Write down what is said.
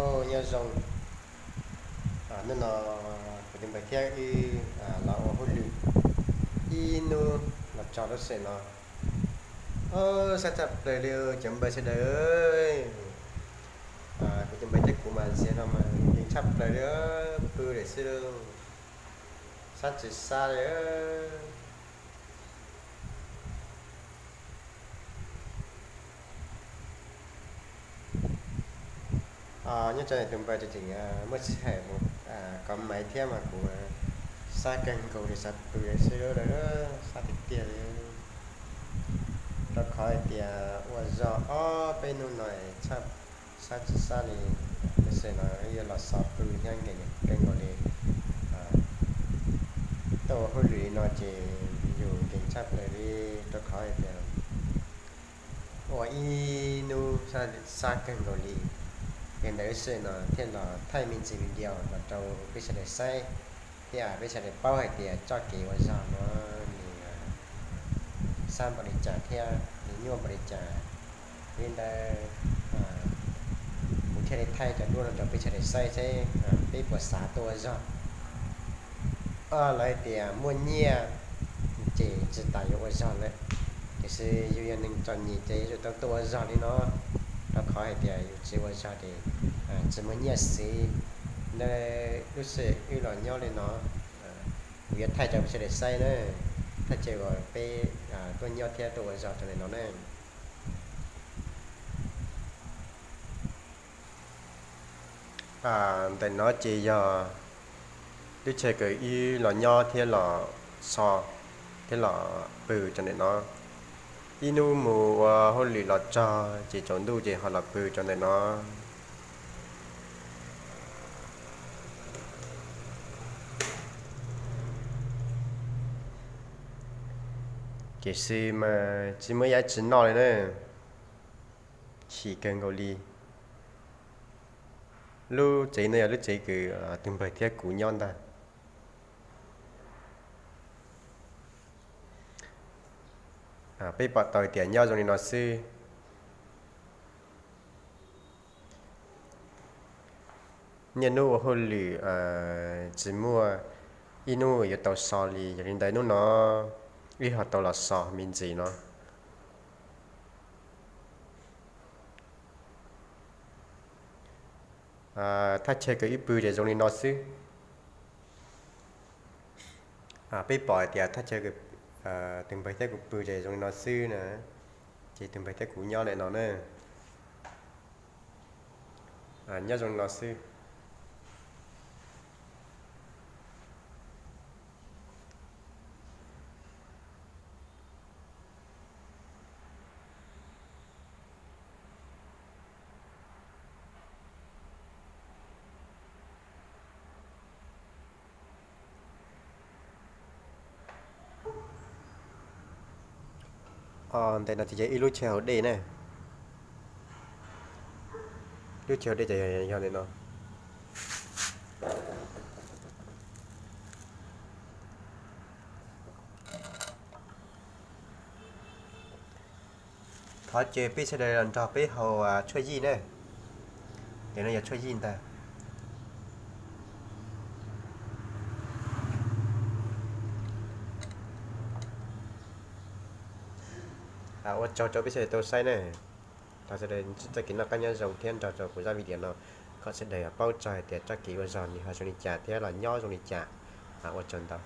Nyob zoo, hnub no kuv tus npawg thiab wb los ua hauj lwm ib hnub los txog lub sij hawm no. Sab tshaj plaws li cov npawg sawv daws. Kuv tus npawg thiab kuv mas ntxias no mas nkees tshaj plaws li, pw lawm xwb lauj, sab tsis sab li. Nyob rau tus npawg tseem muaj sij hawm mus kov maiv thiab mas kuv sab kawg nkaus li, sab pw xwb lauj, sab tiag tiag li. Rau qhov hais tias ua zog ob peb hnub no sab tsis sab li, tab sis no yuav los xov pw thiab nkees kawg nkaus li. Tuaj ua hauj lwm li no ces yus nkees tshaj plaws li, rau qhov hais tias ua ib hnub sab kawg nkaus li. Yog ntawd lub sij hawm no thiaj los thaij me ntsis video los rau peb sawv daws saib thiab peb sawv daws paub hais tias txoj kev ua zog no nws sab npaum li cas thiab nws nyuaj npaum li cas. Li ntawd kuv thiaj li thaij cov duab no rau peb sawv daws saib seb peb puas xav tuaj ua zog. Lawv hais tias muaj nyiaj ces tsis tas yuav ua zog lawm, tiam sis yus yog neeg txom nyem ces yuav tsum tau tuaj ua zog li no, rau qhov hais tias yus tsis ua zog ces tsis muaj nyiaj siv. Ntawd lub sij hawm wb los nyob li no, kuv yuav thaij rau peb sawv daws saib na, thaj chaw uas peb tuaj nyob thiab tuaj ua zog rau ntawm no na. Ntawm no ces yog lub chaw uas wb los nyob thiab los so thiab los pw rau ntawm no. Ib hnub mus ua hauj lwm los txog ces tsaus ntuj ces ho los pw rau ntawm no. Tiam sis mas tsis muaj ib yam tsis noj li na, chim kawg nkaus li. Lub tsev no yog lub tsev uas tus npawg thiab kuv nyob ntag. Peb pom tau tias nyob zoo li no xwb. Niaj hnub ua hauj lwm tsis muaj ib hnub yuav tau so li, yog li ntawd hnub no wb ho tau los so me ntsis no. Thaj chaw uas wb pw ces zoo li no xwb. Peb pom hais tias thaj chaw uas tus npawg thiab kuv pw ces zoo li no xwb na, ces tus npawg thiab kuv nyob ntawm no na. Nyob zoo li no xwb. Ntawm no ces yog ib lub chaw haus dej na. Lub chaw haus dej ces yog li no. Thov caw peb sawv daws los nrog peb haus tshuaj yij na. Ces no yog tshuaj yij ntag. Ua tsaug rau peb sawv daws tau saib na. Thov sawv daws ntsib txoj kev noj qab nyob zoo thiab nrog rau kuv zaj video no, kom sawv daws paub txog hais tias txoj kev ua zog nws ho zoo li cas thiab los nyob zoo li cas. Ua tsaug ntau.